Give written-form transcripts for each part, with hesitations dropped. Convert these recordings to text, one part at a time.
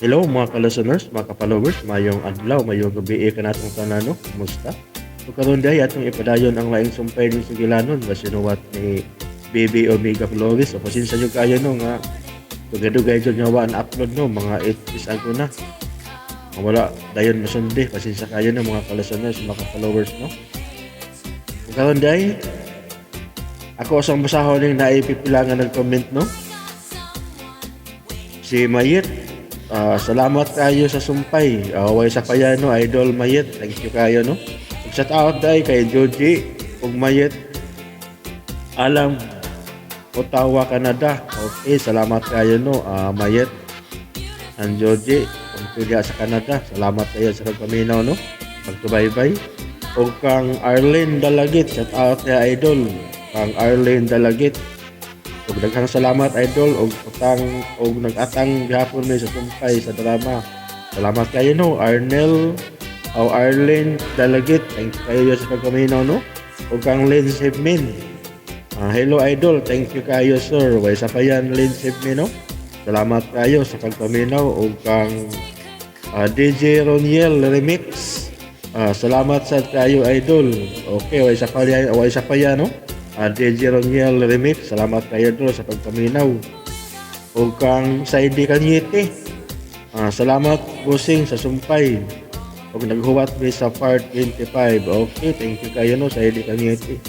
Hello mga ka-listeners, mga ka-followers, mayong adlaw, mayong gabi kanatong tanan, no? Kumusta? So karon diay atong ipadayon ang laing sumpay ning sugilanon nga sinuwat ni Baby Omega Flores. So pasensya nyo kayo, no, nga dugay-dugay jud nga wa na upload, no, mga 8 days ago na. Nga wala dayon masundi, pasensya kayo, no, mga ka-listeners, mga ka-followers, no. So karon diay ako asang basahon ning naipipila nga nag-comment, no. Si Mayet, salamat kayo sa sumpay. Way sa payano, Idol Mayet. Thank you kayo, no. Ug shout out dai kay Joji ug Mayet Alam, Ottawa, Canada. Okay, salamat kayo, no, Mayet and Joji ug diha sa Canada. Salamat kayo sa pagpaminaw, no. Pagtubaybay. Ug kang Arlene Dalagit, shout out kay Idol. Kang Arlene Dalagit. Ug daghang salamat, Idol, ug utang ug nag-atang gihapon mi sa sumpay sa drama. Salamat kayo, no, Arnel o Arlene Dalagit. Thank you kayo sa pagpaminaw, no. Ug kang Lynn Sibmin. Hello Idol, thank you kayo, sir. Way sa payan Lynn Sibmin, no. Salamat kayo sa pagpaminaw. Ug kang DJ Roniel Remix. Salamat sa kayo, Idol. Okay, way sa payan, way sa payan, no. DJ Roniel Remix, salamat kayo idol sa pagpaminaw. Ug kang Saidi Kanyete. Salamat busing sa sumpay. Ug naghuwat mi sa part 25. Okay, thank you kayo, no, Saidi Kanyete.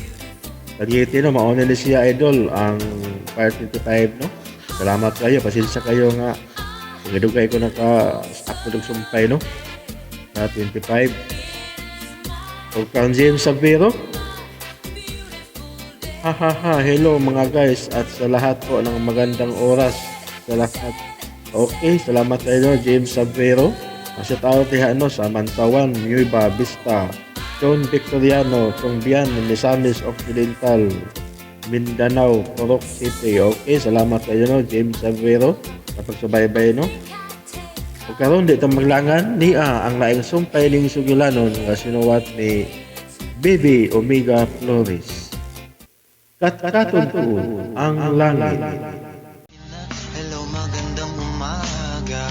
Kanyete, no, mao ni siya, Idol, ang part 25, no. Salamat kayo, pasensya kayo nga dugay ko naka upload og sumpay, no. Sa 25. Ug kang James Sabiro. Ha ha ha, hello mga guys at sa lahat po ng magandang oras sa lahat. Okay, salamat kayo, James Sabero. Shout out diha, no, sa Mantawan, Nueva Vista, John Victoriano, Tongbian, Misamis Occidental, Mindanao, Purok City. Okay, salamat kayo, no, James Sabero, sa pagsubaybay, no. Ug karon di ta maglangan niya ang laing sumpay ning sugilanon nga sinuwat ni Baby Omega Flores. Katkaton tuod ang langit. Hello, magandang umaga.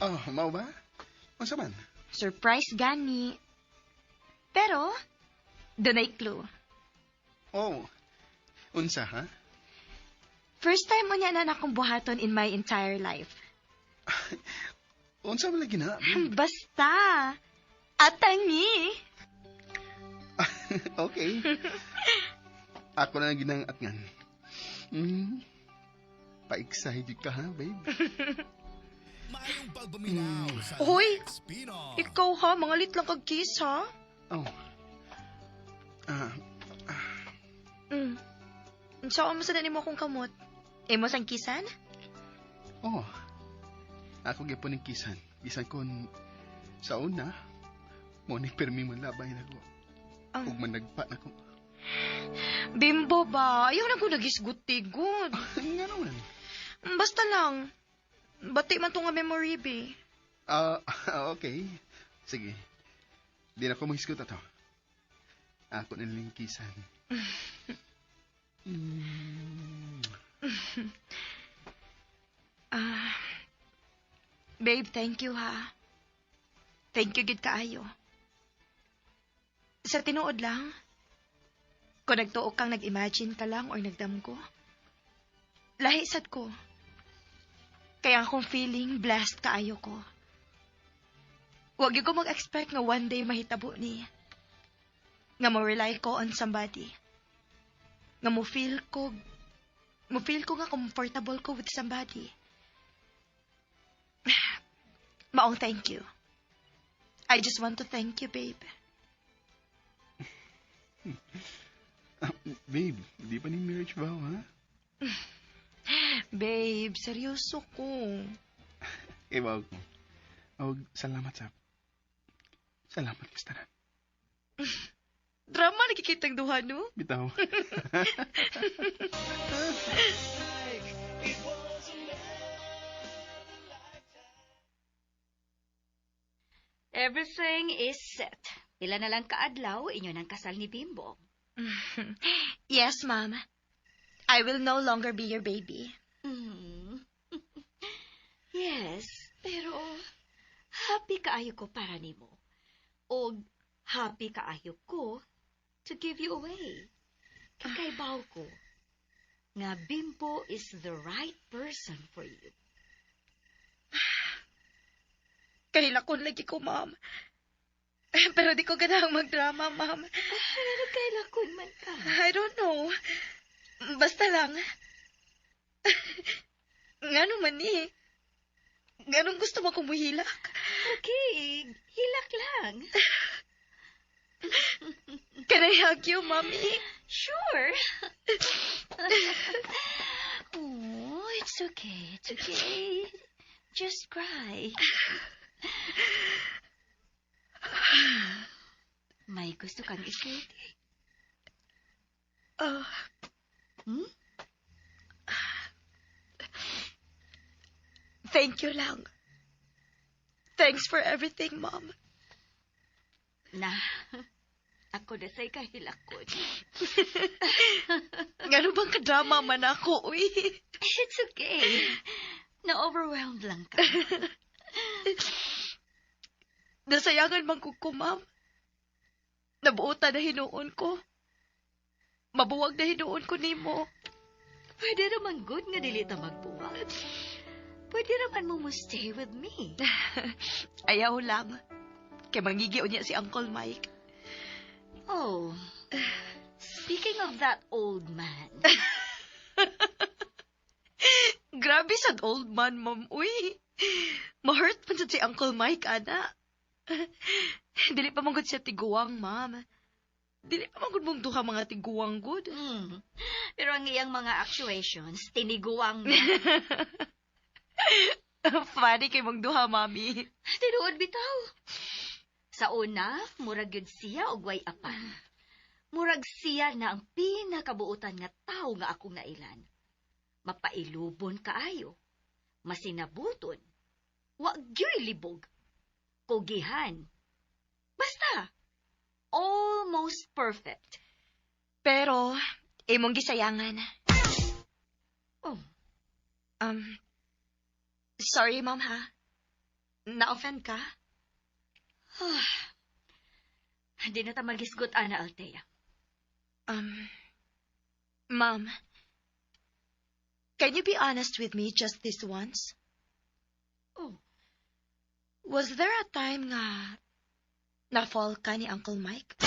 Oh, mao ba? Unsa man? Surprise gani. Pero, dunay clue. Oh. Unsa ha? First time mo niya na akong buhaton in my entire life. Unsa man lagi na? Basta. Atangi. Okay. Ako na ginang atngan. Pa-excited ka ha, babe? Hoy! Ikaw ha, mangalit lang kag kiss ha? Oh. Ah, Unsa mo sa nimo akong kamot? Imo sang kisan? Oh. Ako gyapon ning kisan. Bisan kon sa una, mo ni pirmi mo labay nako. Ang Ug managpa nako. Bimbo ba? Ayaw na ko nagisguti, good. Nga naman. Basta lang. Bati man to nga memory, be. Ah, okay. Sige. Di na ko mahisgot ato. Ako nilang kisan. Ah, babe, thank you ha. Thank you gid kaayo. Sa tinuod lang, kung nagtuo kang nag-imagine ka lang or nagdamgo, lahi sad ko. Kaya akong feeling blessed kaayo ko. Wag gyud ko mag-expect nga one day mahitabo ni. Nga mo rely ko on somebody. Nga mo feel ko nga comfortable ko with somebody. Maong thank you. I just want to thank you, babe. Ah, babe, di pa ni marriage vow, ha? Babe, seryoso ko. Ibaw ko. Og salamat sa... Salamat, basta na. Drama nakikitang duha, no? Bitaw. Everything is set. Pila na lang kaadlaw inyo ng kasal ni Bimbo. Yes, Ma'am. I will no longer be your baby. Yes, pero happy kaayo ko para nimo. Og happy kaayo ko to give you away. Kay kahibaw ko nga Bimbo is the right person for you. Kahilakon lagi ko, ma'am. Pero di ko ganahang magdrama, ma'am. Pero kahilakon man ka. I don't know. Basta lang. Ngano man ni? Nganong gusto mo kong muhilak? Okay, hilak lang. Can I hug you, mommy? Sure. Oh, it's okay. It's okay. Just cry. May gusto kang isulti? Oh. Hmm? Thank you lang. Thanks for everything, Mom. Na, ako na sa'y kahilakon. Ngano bang kadrama man ako, uy? It's okay. Na-overwhelmed lang ka. Nasayangan man ko, Ma'am. Nabuotan na hinuon ko. Mabuwag na hinuon ko nimo. Pwede naman good nga dili ta magbuwag. Pwede naman mo stay with me. Ayaw lang. Kay mangigi unya si Uncle Mike. Oh, speaking of that old man. Grabe sa old man, Ma'am. Uy, ma-hurt man sad si Uncle Mike, ana. Dili pa man gud siya tiguang, Ma'am. Dili pa man gud mong duha mga tiguang gud. Pero ang iyang mga actuations, tiniguang na. Funny kay mong duha, Mami. Tinuod bitaw. Sa una, murag yun siya og way apan. Murag siya na ang pinakabuutan nga tao nga akong nailan. Mapailubon kaayo. Masinabuton. Wa gyoy libog. Kugihan. Basta, almost perfect. Pero, imong gisayangan. Oh. Sorry, Ma'am, ha? Na-offend ka? Hindi na ta magisgot, ana Althea. Ma'am, can you be honest with me just this once? Oh. Was there a time nga na-fall ka ni Uncle Mike?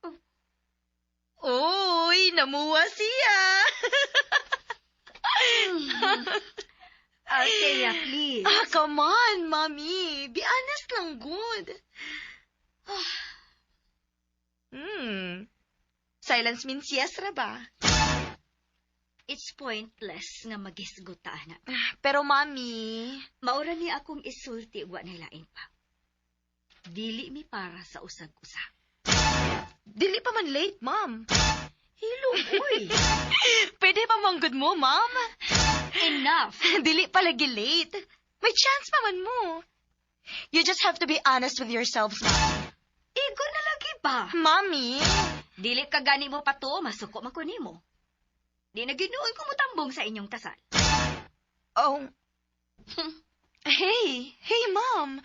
Oh. Uy, namuha siya! Althea, please. Ah, come on, Mommy. Be honest lang, good. Silence means yes, ra ba? It's pointless nga magisgot ta, ana. Pero, Mommy. Maura ni akong isulti wa na lain pa. Dili mi para sa usag-usa. Dili pa man late, Mom. Hilom, uy. Pwede pa man good mo, Mom. Enough. Dili pa lagi late. May chance pa man mo. You just have to be honest with yourselves, Mommy. Igo na lagi ba? Mommy. Dili ka gani mo patuo, masuko man ko nimo. Di na ginuon ko mutambong sa inyong kasal. Oh. Hey, hey, Mom.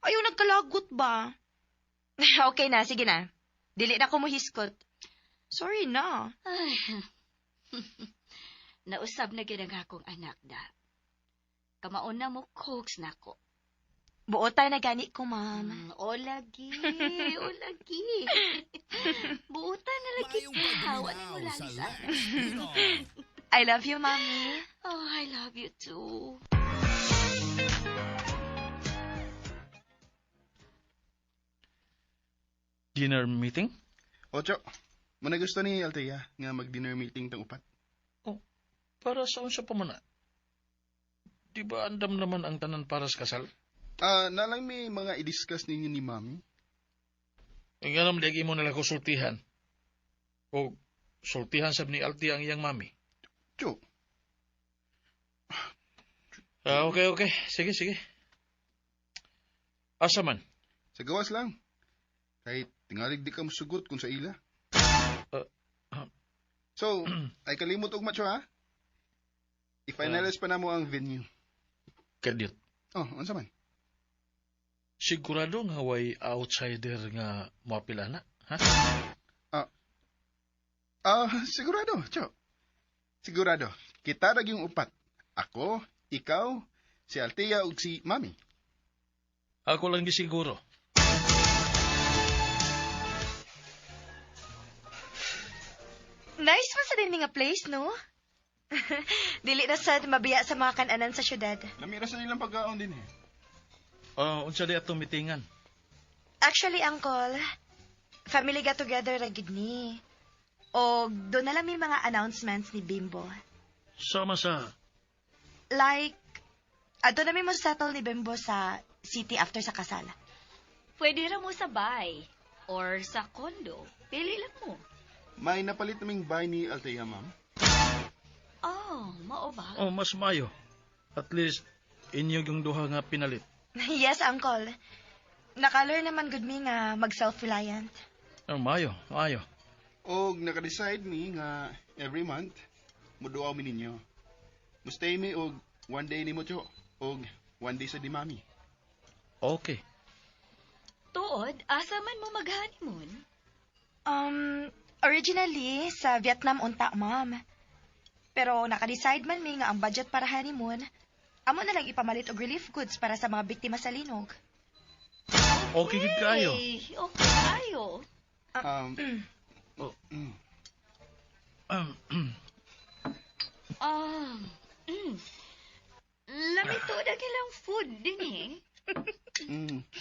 Ayaw nagkalagot ba? Okay na, sige na. Dili na ko muhiskot. Sorry na. Ay. Nausab na gyud ang akong anak da. Kamaon na mo coax nako. Buotan na gani ko, Ma'am. O lagi, o lagi. Buotan na lagi ta. Wala mo Sa lagi sa Lex Pinoy. I love you, Mommy. Oh, I love you too. Dinner meeting? Ocho, muna gusto ni Althea nga mag-dinner meeting tang upat. Oh, para sa unsa pa man na? Di ba andam naman ang tanan para sa kasal? Ah, nalang may mga i-discuss ninyo ni Mami. Ang alam lagi mo nila konsultihan. O sultihan sab ni Althea ang iyang mami. Cho. Ah, okay. Sige, sige. Asa man? Sa gawas lang. Kahit tingalig di ka musugot kung sa ila. So, ay kalimot og macho ha? I-finalize pa na mo ang venue. Kadiyot. Oh, unsa man? Sigurado nga way outsider nga moapil ana, ha? Ah, sigurado, Cho. Sigurado. Kita ra yung upat. Ako, ikaw, si Althea ug si Mami. Ako lang gisiguro. Nice man sa din nga place, no? Dili na sad mabiya sa mga kananan sa syudad. Lamira sa nilang pagkaon din eh. Oh, unsa di atong mitingan? Actually, Uncle, family get together ra gid ni. O doon na lang may mga announcements ni Bimbo. Sama sa Like, ato na mi mo settle ni Bimbo sa city after sa kasal. Pwede ra mo sa bay or sa condo. Pili lang mo. May napalit naming bahay ni Althea, ma'am. Oh, mao ba? Oh, mas mayo. At least inyo yung duha nga pinalit. Yes, Uncle. Naka-learn naman gud mi nga mag self-reliant. Oh, mayo, mayo. Og naka-decide mi nga every month muduaw mi ninyo. Mustay mi og one day nimo, Cho, og one day sa di Mami. Okay. Tuod, asa man mo mag-honeymoon? Originally, sa Vietnam unta, ma'am. Pero naka-decide man mi nga ang budget para honeymoon, amo na lang ipamalit og relief goods para sa mga biktima sa linog. Okay gid kayo. Hey, okay kayo. Oh. Mm. Lami tuod ang ilang food din eh.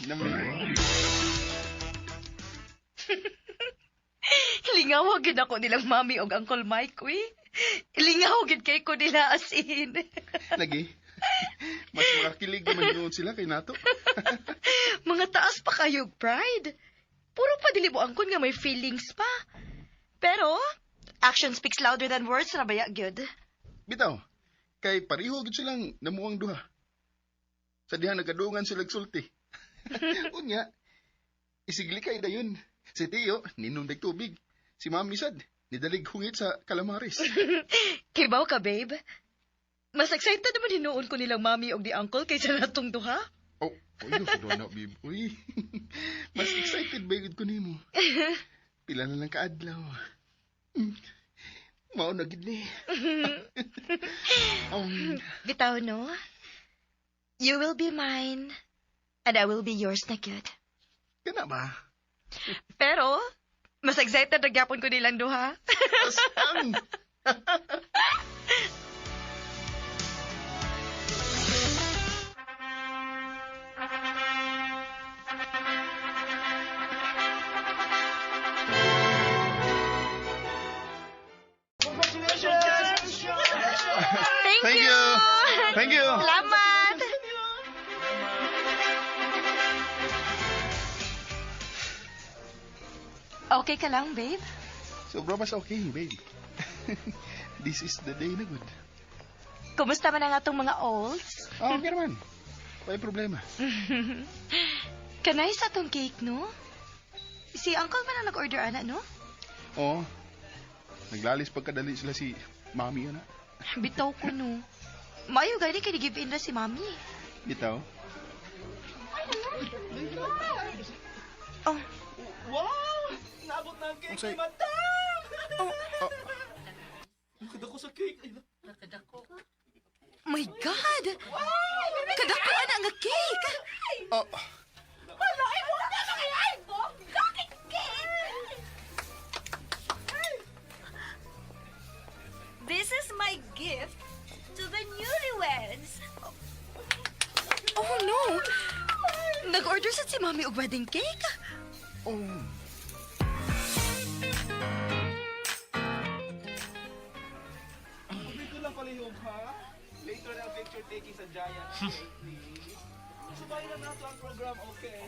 Lami. Lingaw gid ako nilang mami og Uncle Mike, uy. Lingaw gid kay ko nila as in. Lagi. Mas makakilig naman doon sila kay nato. Mga taas pa kayo og pride. Puro pa dili mo angkon nga may feelings pa. Pero action speaks louder than words ra baya gyud. Bitaw, kay pareho gid silang namuang duha. Sa diha nagadungan sila sulti. Unya, isigli kay dayon. Si Tio, ninundag tubig. Si Mami sad, nidalig hungit sa calamares. Kibaw ka, babe. Mas excited naman hinuon ko nilang mami og di uncle kaysa natong duha. Oh, uy, na, babe. Uy, mas excited ba yun ko nimo? Pila na lang kaadlaw. Mao na gid ni. Bitaw, no? You will be mine, and I will be yours na gyud. Kana ba? Pero, mas excited na gyapon ko nilang duha. Asang! Thank, Thank you. Thank you. Salamat! Okay ka lang, babe? Sobra mas okay, babe. This is the day na good. Kumusta man ang atong mga olds? Ah, okay naman. May problema. Kanay sa atong cake, no? Si Uncle man ang nag-order, ana, no? Oo. Naglalis pagkadali sila si Mami, ana. Bitaw ko, no. Mayo gani kay give in na si Mami. Bitaw. Oh, Wow! Naabot na ang cake Unsay- ni Madam! Oh. Oh. Kadako sa cake. Ay, my God! Kadako ana nga cake! Oh, Hala, ay mo na mga ay bongga kay cake! This is my gift to the newlyweds. Oh no! Nag-order sad si Mami og wedding cake? Oh. Dito lang palihog, ha? Later na picture taking sa Giant Cake, please. Subayin na nato ang program, okay?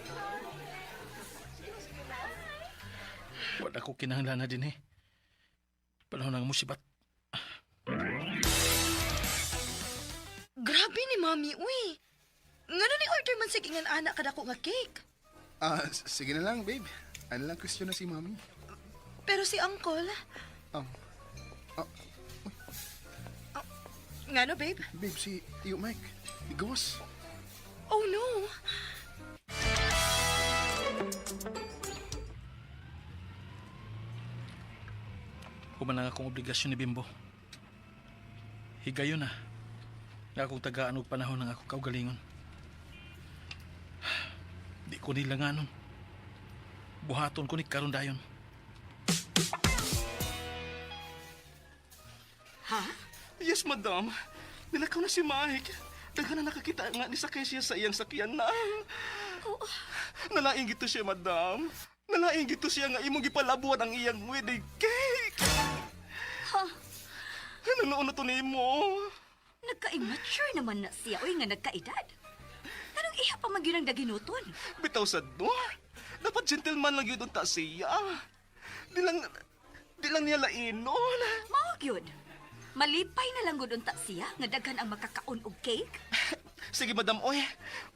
Wala ko kinahanglan na din eh. Panahon ng musibat. Grabe ni Mami, uy! Ngano ni order man sa ingan ana kadako nga cake? Ah, sige na lang, babe. Ano lang question na si Mami? Pero si Uncle, Oh. Oh, Ngano, babe? Babe, si Tiyo Mike. Igawas. Oh, no. Human lang akong obligasyon ni Bimbo. Higayon na. Nga akong tagaan og panahon ng akong kaugalingon. Di ko nila nganon. Buhaton ko ni karon dayon. Ha? Yes, madam. Nilakaw na si Mike. Daghan na nakakita nga ni sakay siya sa iyang sakyan na. Nalaing gito siya, madam. Nalaing gito siya nga imong gipalabuan ang iyang wedding cake. Ha? Nanoon na to nimo. Nagka-immature naman na siya. Uy, nga nagkaedad. Anong iha pa man gyud ang daginuton? Bitaw sa do. Dapat gentleman lang yun ta siya. Di lang, di lang niya lainon. Mao gyud. Malipay na lang gud unta siya nga daghan ang makakaon og cake. Sige, madam, oy.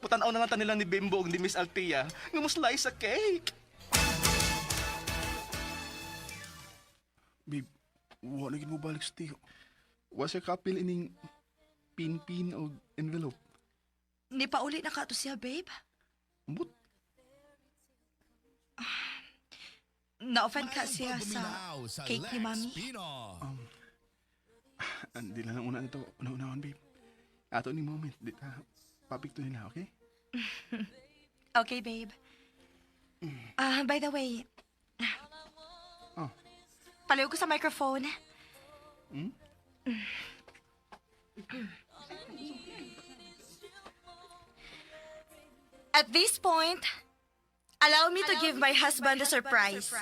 Putanaw na lang ta nila ni Bimbo ug ni Miss Althea nga mo slice sa cake. Babe, wala lagi mo balik sa Tiyo. Wa siya kapil ining pin-pin o envelope. Nipauli na ka to siya, babe. Ambot. Na-offend ka siya sa cake ni Mami. Hindi na lang una nito. Una-unahan, babe. Ato ni moment. Di ta papikto nila, okay? Okay, babe. Ah, by the way, Oh. palayo ko sa microphone. At this point, allow me to give my husband a surprise.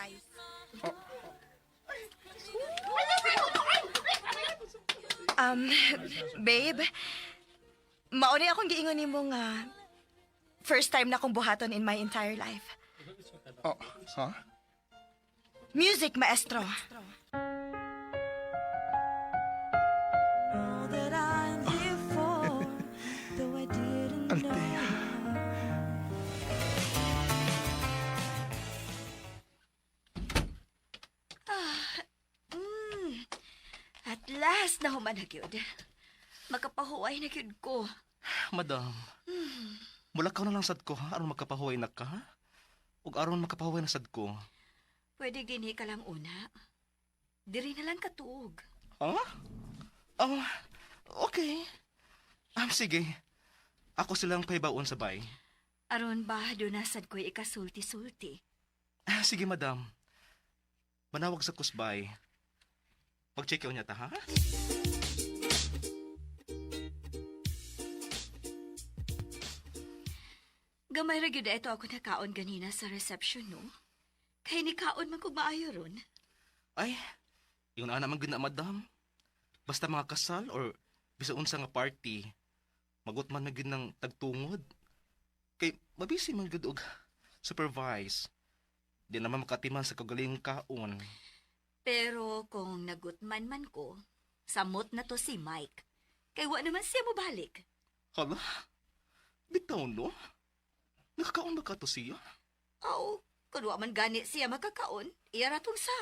Babe, mauni akong giingon nimo nga first time na akong buhaton in my entire life. Oh, ha? Music, maestro. Althea. At last na human na gyud. Makapahuway na gyud ko. Madam, mulakaw na lang sad ko ha, aron makapahuway na ka. Ug aron makapahuway na sad ko. Pwede dinhi ka lang una. Diri na lang katuog. Ha? Oh, okay. Sige. Ako silang paibaon sa bay. Aron ba dunasad ko'y ikasulti-sulti. Ah, sige, madam. Manawag sa kusbay. Pag-check out niya ta, ha? Gamay ra gyud ito ako nakaon ganina sa reception, no? Kay nikaon man kog maayo ron. Ay, yun na naman gud na, madam. Basta mga kasal or bisa unsa nga party, magutman man gud ng tagtungod. Kay mabisi man gud og supervise. Di naman makatiman sa kagaling kaon. Pero kung nagutman man ko, samot na to si Mike. Kay wa naman siya mobalik. Hala, bitaw no? Nakakaon ba ka to siya? Aw, kung wa man gani siya makakaon, iya ra tong sa.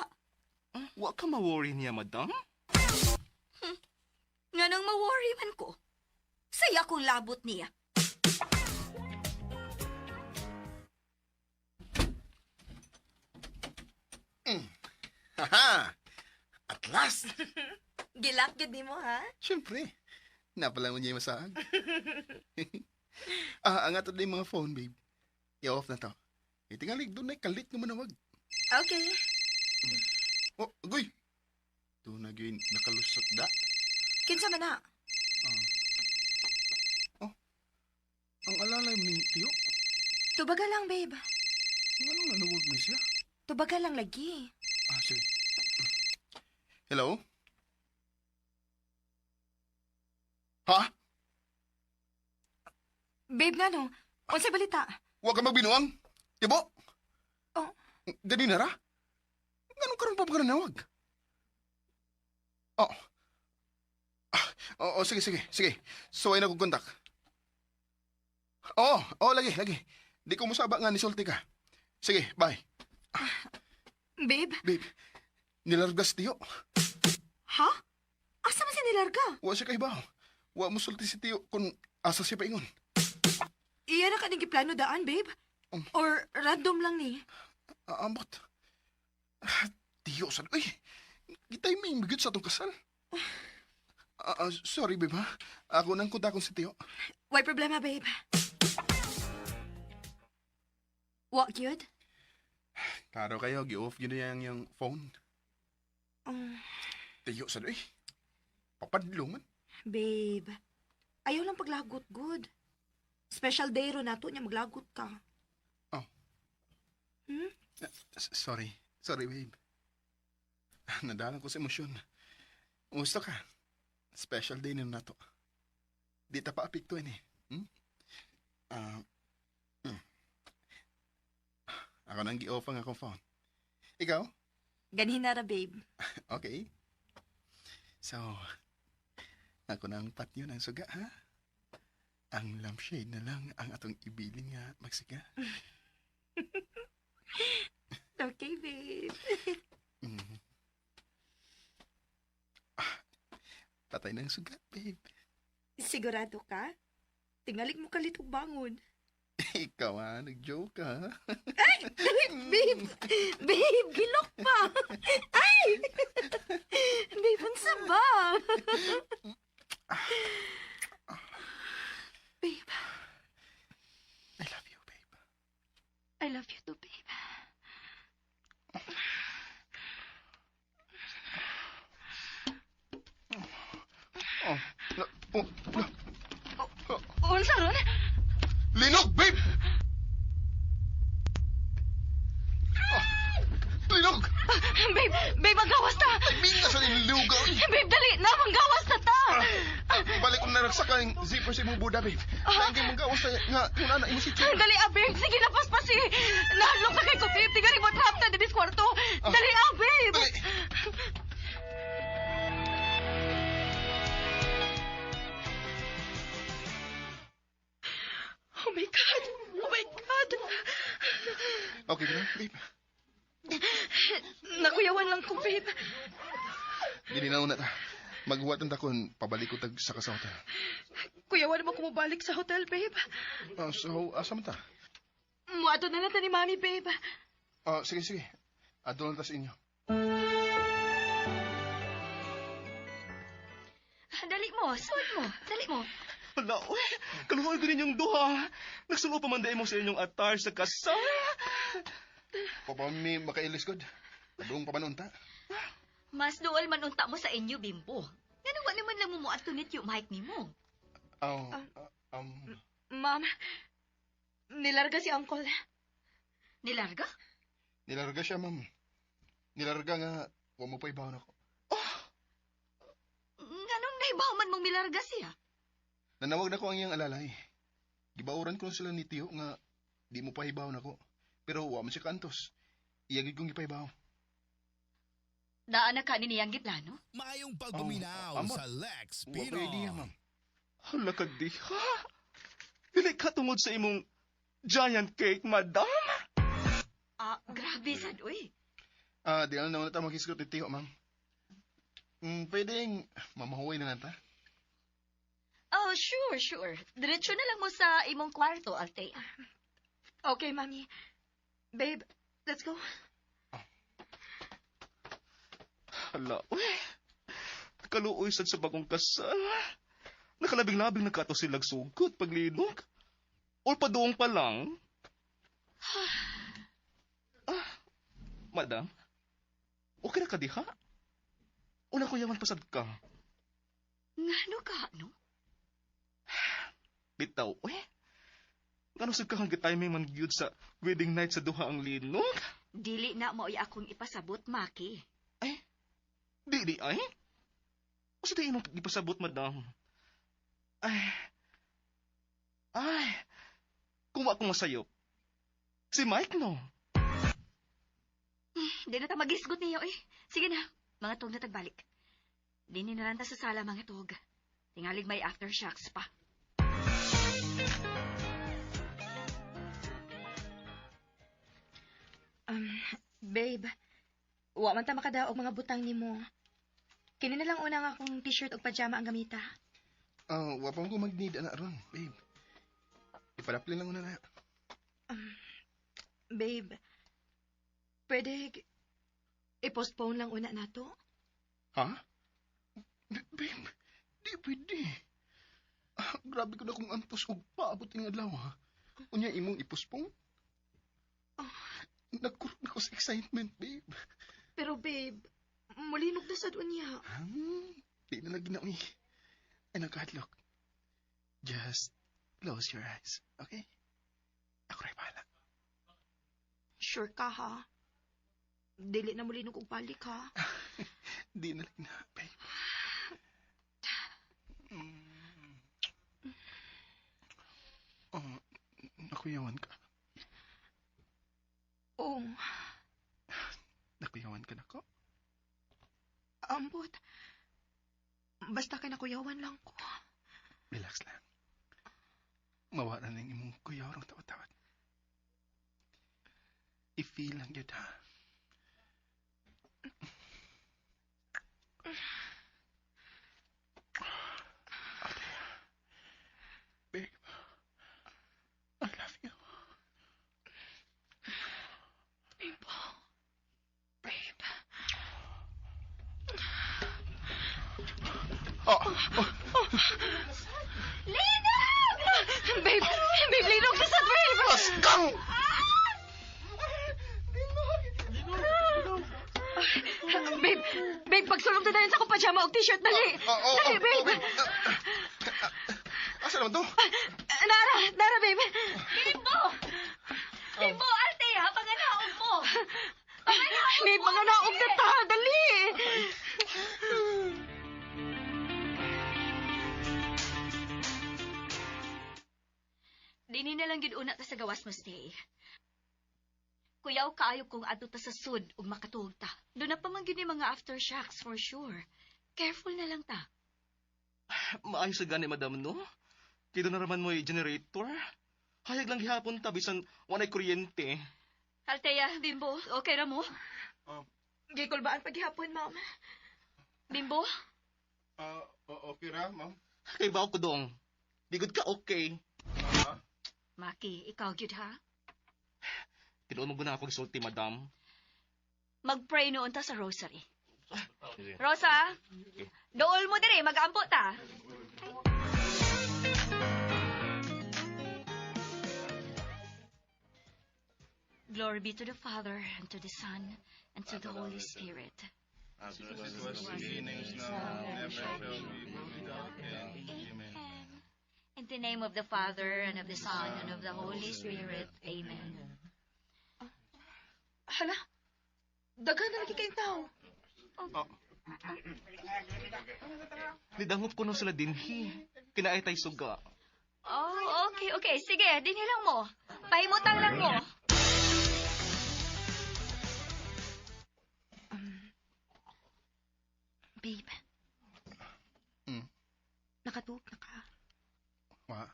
Wa ka ma-worry niya, madam? Nganong ma-worry man ko. Saya kong labot niya. Haha! At last! Gilak gid nimo ha? Siyempre. Napala mo niya yung masaan. Ang ato na yung mga phone, babe. I-off na to. Itingalig, doon na kalit nga manawag. Okay. Oh, agoy! Doon na yun, nakalusot da. Kinsa man na? Ang alalay mo ni Tiyo. Tubaga lang, babe. Anong nanuwag mo siya? Tubaga lang lagi. Ah, sige. Hello? Ha? Babe, nga no? Unsay balita? Huwag ka magbinuang! Tibo! Oh. Gani na ra? Anong karon pa ba ka nanawag? Oh. Ah, oo, sige, sige, sige. So, ay nagkukontak. Oo, oo, lagi, lagi. Di ko musaba nga nisulti ka. Sige, bye. Babe? Babe, nilargas tiyo. Ha? Asa man siya nilarga? Wa siya kahibaw. Wa mo sulti si Tiyo kung asa siya paingon. Iya na kaning giplano daan, babe. Or random lang ni. Aambot. Tiyo sad uy. Gitiming gyud sa atong kasal. Sorry, babe, ha? Ako nang kuntakon si Tiyo. Why problema, babe? What good? Klaro kayo, gi-off gyud na yang phone. Um, Tiyo sad uy. Papadlo man. Babe, ayaw lang paglagot, good. Special day ro nato niya maglagot ka. Oh. Hmm? Sorry. Sorry, babe. Nadalan ko sa emosyon. Gusto ka? Special day na nato. Di ta pa apekto ini. Hmm? Ah, Ako nang gi-off ang akong phone. Ikaw? Ganhin na ra, babe. Okay. So, ako nang patyo ng suga, ha? Ang lampshade na lang ang atong ibilin nga magsiga. Okay, babe. Ah, patay ng suga, babe. Sigurado ka? Tingalig mo kalit og bangon. Ikaw, ha? Nag-joke, ha? Babe! Babe, gilok pa! Ay! Babe, unsa ba? Babe, I love you, babe. I love you too, babe. Oh, la, oh, la. Unsa ron? Linog, babe! Ah, linog! Babe, babe, manggawas ta! Minga sa nilugaw. Babe, dali na! Manggawas na ta! Balik ko na ragsak ang zipper sa imong buda, babe. Lagi mong gawas na nga kung ana imo si Chima. Dali, ah, babe! Sige na, paspasi! Nahadlok na kay ko, babe! Tingali mo trap na din kwarto! Dali, ah, babe! Dali! Oh my God! Oh my God! Okay ka na, babe. Nakuyawan lang ko, babe. Dili na una ta. Maghuwat ang takon, pabalik ko tag sa sa hotel. Kuyawan mo kumubalik sa hotel, babe. So, asa man ta? Muadto na lang ta ni Mami, babe. Sige, sige. Adto lang ta sa inyo. Dali mo, suod mo. Dali mo. Hala, uy, kaluhoy ko ninyong duha. Nagsulo pa man mo sa inyong attire sa kasal. Pa mi makailis god. Padung pa man unta. Mas duol man unta mo sa inyo, bimbo. Ngano wa naman lang mo moadto ni Tiyo Mike nimo. Oh, Ma'am, nilarga si Uncle. Nilarga? Nilarga siya, ma'am. Nilarga nga, wa mo pa ibawon ako. Nganong naibaw man mong milarga siya? Nanawag na ko ang iyang alalay. Gibauran ko na sila ni Tiyo nga di mo pahibawon ako. Pero wa man siya kantos. Iya gid kong gipahibaw. Daan na ka ni niyang giplano? Maayong pagpaminaw Oh, amot. sa Lex Wa Pino. ko idea, ma'am. Hala ka diha. Dili ka tungod sa imong giant cake, madam. Grabe sad uy. Di na naman ta maghisgot ni Tiyo, ma'am. Pwedeng mamahuway na lang ta. Oh, sure, sure. Diretso na lang mo sa imong kwarto, Althea. Okay, Mami. Babe, let's go. Hala, uy. Kaluoy sad sa bagong kasal. Nakalabing-labing na kato silag sugot paglinog. Or paduong pa lang. Madam, okay na ka diha? Una ko yaman pasad ka. Ngano ka, no? Bitaw, uy. Ngano sad ka hanggang timing man gyud sa wedding night sa duha ang linog? Dili na mao'y akong ipasabot, Maki. Ay, dili ay? Asa di imong ipasabot, madam? Ay, ay, kung wa ko masayop, si Mike no? Di na ta magisgot niyo eh. Sige na, mga tug na tagbalik. Di ni naranta sa sala mga tug. Tingalig may aftershocks pa. Babe, wa man ta makadaog mga butang nimo. Kini na lang una nga akong t-shirt ug pajama ang gamita. Wa pa ko mag-need ana ron, babe. Ipadapli lang una na. Babe, pwede i-postpone lang una nato? Ha? Babe, di pwede. Ah, grabe ko na kung antos og paabot ing adlaw, ha. Unya imong ipospong? Nagkurog na ko sa excitement, babe. Pero babe, mulinog na sad unya. Di na lagi na, uy. Ay, nagkahadlok. Just close your eyes, okay? Ako rin bahala. Sure ka ha? Dili na mulinog og balik ha? Di na lagi na, babe. Oh, nakuyawan ka. Oo. Nakuyawan ka na ko? Ambot. Basta kay nakuyawan lang ko. Relax lang. Mawala na yung imong kuyaw rong tawad-tawad. I-feel lang yun, ha? Okay. Babe, I love you. Babe. Babe. Oh, oh. Linog! Babe! Babe, linog na sad, babe! Askang! Babe! Babe, pagsulong na dayon sa akong pajama og t-shirt, dali! Oh, Dali, oh, babe! oh, babe. Asa naman to? Nara! Nara, babe! Bimbo! Bimbo, ate ha, panganaog mo! Panganaog Babe, mo! mga naog na ta! Dali! Dini na lang gid una ta sa gawas mo stay. Kuyaw kaayo kung adto ta sa sud ug makatuog ta. Doon na pa man gyud ni mga aftershocks for sure. Careful na lang ta. Maayo sa gani, madam, no? Kaya doon na raman mo'y generator. Hayag lang gihapon ta, bisan walay kuryente. Althea, Bimbo, okay ra mo? Gikulbaan paghihapon, ma'am. Bimbo? Okay ra, ma'am. Kay ba ko dong? Di gud ka okay. Maki, ikaw gyud ha? Tinuon mo guna ako gisulti, madam. Mag-pray noon ta sa rosary. Rosa, dool mo dire, mag-ampo ta. Glory be to the Father, and to the Son, and to the Holy Spirit. As it was in the beginning, is now, and ever shall be, world without end. Amen. In the name of the Father, and of the Son, and of the Holy Spirit. Amen. Hala, daghan na lagi kayong tao. Oh. Nidangop ko no sila dinhi. Kinaay tay suga. Oh, okay, okay. Sige, dinhi lang mo. Pahimutang lang mo. Babe. Nakatuog na ka. Wa.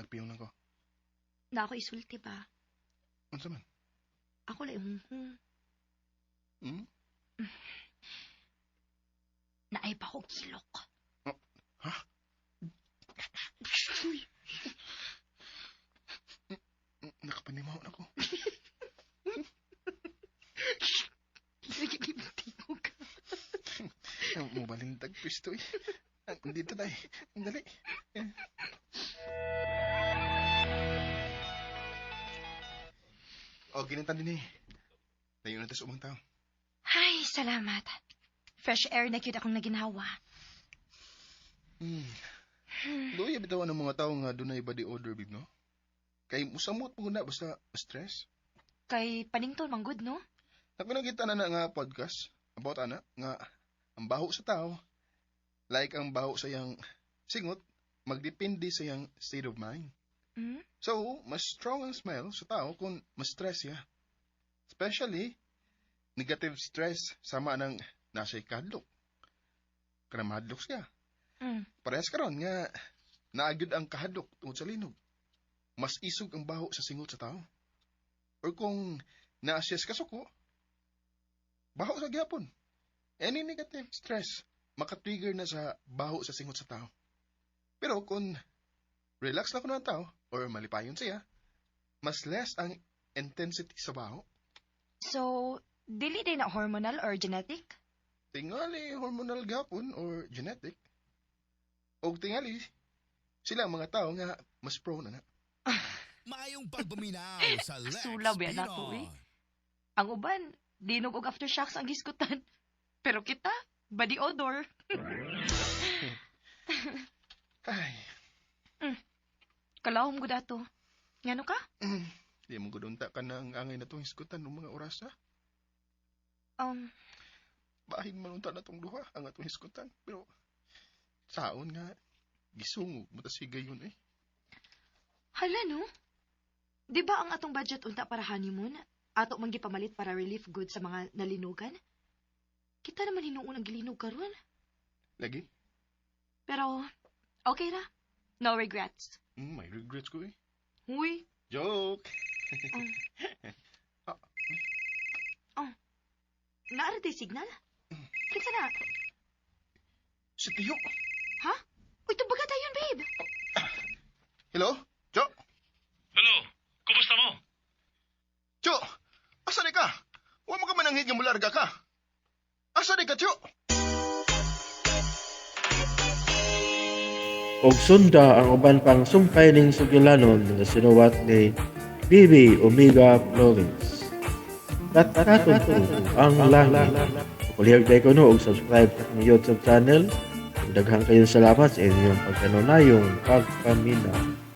Nagpiyong na ko. Na ako isulti ba? Unsa man? Ako lang hunghung. Naay pa ko kilok. Oh, ha? Uy. Nakapanimaw na ko. Nagigibtig ka. Mubalintag pisto eh. Dito na eh. Ang dali. O, ginantan din eh. Layo na tas umang tao. Ay, salamat. Fresh air na cute akong naginhawa. Luya bitaw ang mga tao nga dunay body odor, babe, no? Kay musamot mo na basta stress. Kay panington man good, no? Ako nakita na na nga podcast about ana nga ang baho sa tao like ang baho sa iyang singot magdepende sa iyang state of mind. So, mas strong ang smell sa tao kung mas stress siya. Especially, negative stress sama ng nasa ikadlok. Kanang mahadlok siya. Parehas karon nga naagyod ang kahadlok tungod sa linog. Mas isog ang baho sa singot sa tao. Or kung naasya sa kasuko, baho sa gyapon. Any negative stress, makatrigger na sa baho sa singot sa tao. Pero kung relax na kuno ang tao or malipayon siya, mas less ang intensity sa baho. So, dili day na hormonal or genetic? Tingali hormonal gapon or genetic. Og tingali sila ang mga tao nga mas prone na. Maayong pagpaminaw sa Lex Sulaw ba nato eh? Ang uban, dinog og aftershocks ang giskutan. Pero kita, body odor. Ay, Kalahom gud ato. Ngano ka? di mo gudunta ka ng angay na itong hisgutan ng mga oras ha. Bahin man unta na tong duha ang atong hisgutan. Pero saon nga gisungog mo ta sigayon eh. Hala no? Di ba ang atong budget unta para honeymoon? Ato man gipamalit para relief goods sa mga nalinugan? Kita naman hinuon ang gilinog karon. Lagi? Pero, okay ra. No regrets. May regrets ko eh. Huy, Joke! naara day signal? Kinsa na? Si Tiyo! Ha? Uy, tubaga tayon, babe. Hello? Jo? Hello, kumusta mo? Jo! Asa ni ka? Wa mo ka mananghid nga mularga ka. Asa ni ka, Jo? Og sunda ang uban pang sumpay ning sugilanon nga sinuwat ni Bibi Omega Flores. Katkaton to ang langit. Pakulihag tayo ko no og subscribe sa akong YouTube channel. Ug Daghan kayong salamat sa inyong pagkanunayong pagpaminaw.